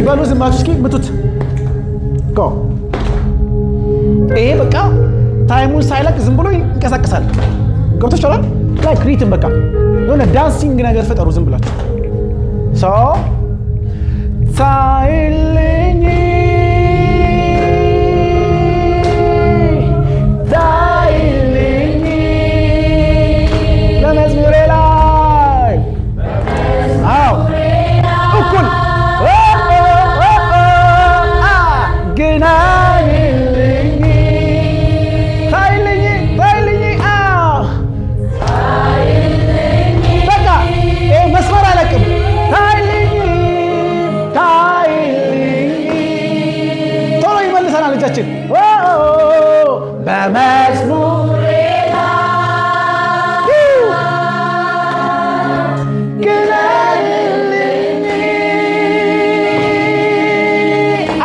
በሉ ዝም ብላችሁ እስኪ ምቱት። Go። ይሄ በቃ time ኡን ሳይለቅ ዝም ብሎ ይንቀሳቀሳል። ገብቶቻችኋል? Like rhythm በቃ የሆነ dancing ነገር ፍጠሩ ዝም ብላችሁ። So ታይልኝ፣ ታይልኝ በመዝሙሬ ላይ፣ አዎ እኩል ግናኝልኝ፣ ታይልኝ፣ ታይልኝ፣ አዎ በቃ ይሄ መስመር አለቅም። ታይልኝ፣ ታይልኝ፣ ቶሎ ይመልሰናል እጃችን በመዝሙር ግናኝልኝ።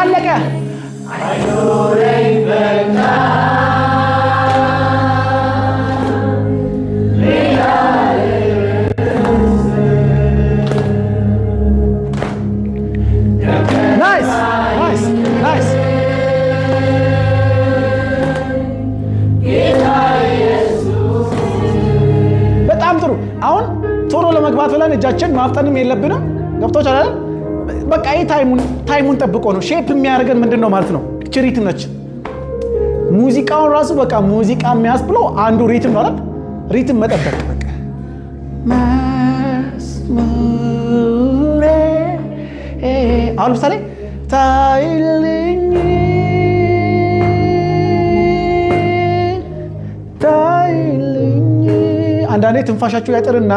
አለቀ። Nice, nice, nice። በጣም ጥሩ። አሁን ቶሎ ለመግባት ብለን እጃችን ማፍጠንም የለብንም። ገብቶቻል አይደል? በቃ ይህ time ኡን ጠብቆ ነው shape የሚያደርገን ምንድን ነው ማለት ነው። እቺ rhythm ነች። ሙዚቃውን ራሱ በቃ ሙዚቃ የሚያስብለው አንዱ rhythm ነው አይደል? Rhythm መጠበቅ በቃ መዝሙሬ። አሁን ለምሳሌ ታይልኝ፣ ታይልኝ፣ አንዳንዴ ትንፋሻችሁ ያጥርና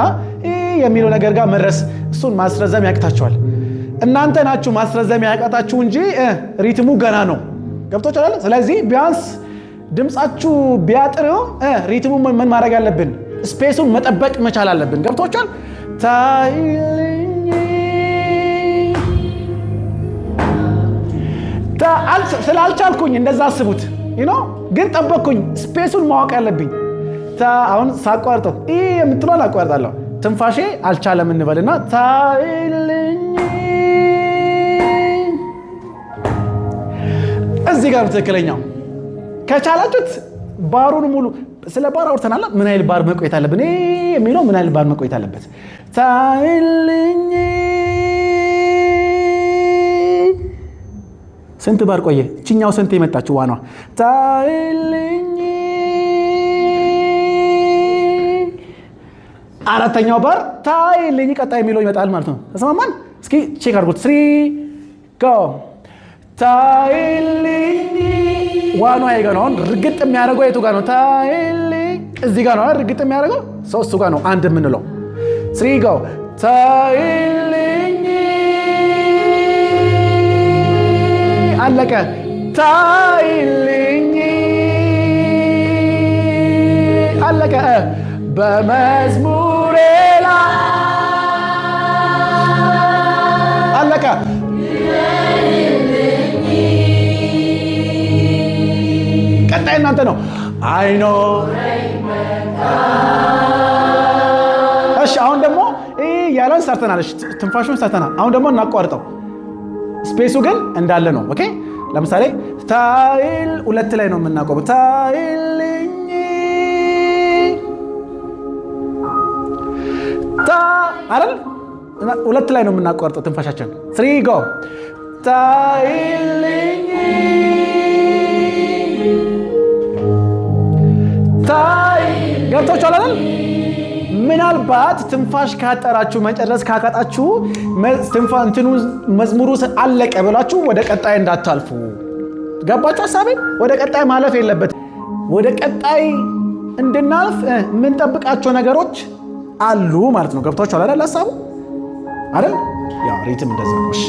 የሚለው ነገር ጋር መድረስ እሱን ማስረዘም ያቅታችኋል። እናንተ ናችሁ ማስረዘም ያቃታችሁ እንጂ rhythm ኡ ገና ነው። ገብቶቻችኋል? ስለዚህ ቢያንስ ድምፃችሁ ቢያጥርም rhythm ኡ ምን ማድረግ አለብን? Space ኡን መጠበቅ መቻል አለብን። ገብቶቻችኋል? ታይልኝ፣ ስላልቻልኩኝ እንደዛ አስቡት። ግን ጠበቅኩኝ። Space ኡን ማወቅ ያለብኝ አሁን ሳቋርጠው የምትለዋን አቋርጣለሁ። ትንፋሼ አልቻለም እንበልና ታይልኝ፣ እዚህ ጋር ትክክለኛው ከቻላችሁት ባሩን ሙሉ፣ ስለ ባር አውርተናል። ምን ያህል ባር መቆየት አለብን የሚለው፣ ምን ያህል ባር መቆየት አለበት? ታይልኝ፣ ስንት ባር ቆየ? እችኛው ስንት የመጣችው ዋኗ ታይልኝ፣ አራተኛው ባር ታይልኝ ቀጣይ የሚለው ይመጣል ማለት ነው። ተስማማን? እስኪ check አድርጉት። Three, go። ታይልኝ፣ ዋኗ የጋ ነው። አሁን ርግጥ የሚያደርገው የቱ ጋር ነው? ታይልኝ እዚህ ጋር ነው ርግጥ የሚያደርገው ሰው፣ እሱ ጋር ነው አንድ የምንለው። Three, go። ታይልኝ፣ አለቀ። ታይልኝ፣ አለቀ። በመዝሙሬ ላይ፣ አለቀ። ቀጣይ እናንተ ነው። አይኖ እሺ፣ አሁን ደግሞ ያለን ሰርተናል። እሺ፣ ትንፋሹን ሰርተናል። አሁን ደግሞ እናቋርጠው። Space ኡ ግን እንዳለ ነው። Okay፣ ለምሳሌ ታይል ሁለት ላይ ነው የምናቆመው። ታይልኝ፣ ታ አይደል? ሁለት ላይ ነው የምናቋርጠው ትንፋሻችን። Three, go። ታይልኝ፣ ታይ፣ ገብቶቻችኋል አይደል? ምናልባት ትንፋሽ ካጠራችሁ፣ መጨረስ ካቃጣችሁ፣ እንትኑ መዝሙሩ አለቀ ብላችሁ ወደ ቀጣይ እንዳታልፉ። ገባችሁ ሀሳቤ? ወደ ቀጣይ ማለፍ የለበት። ወደ ቀጣይ እንድናልፍ የምንጠብቃቸው ነገሮች አሉ ማለት ነው። ገብቷችኋል አይደል? ሀሳቡ አይደል? ያው rhythm እንደዛ ነው። እሺ።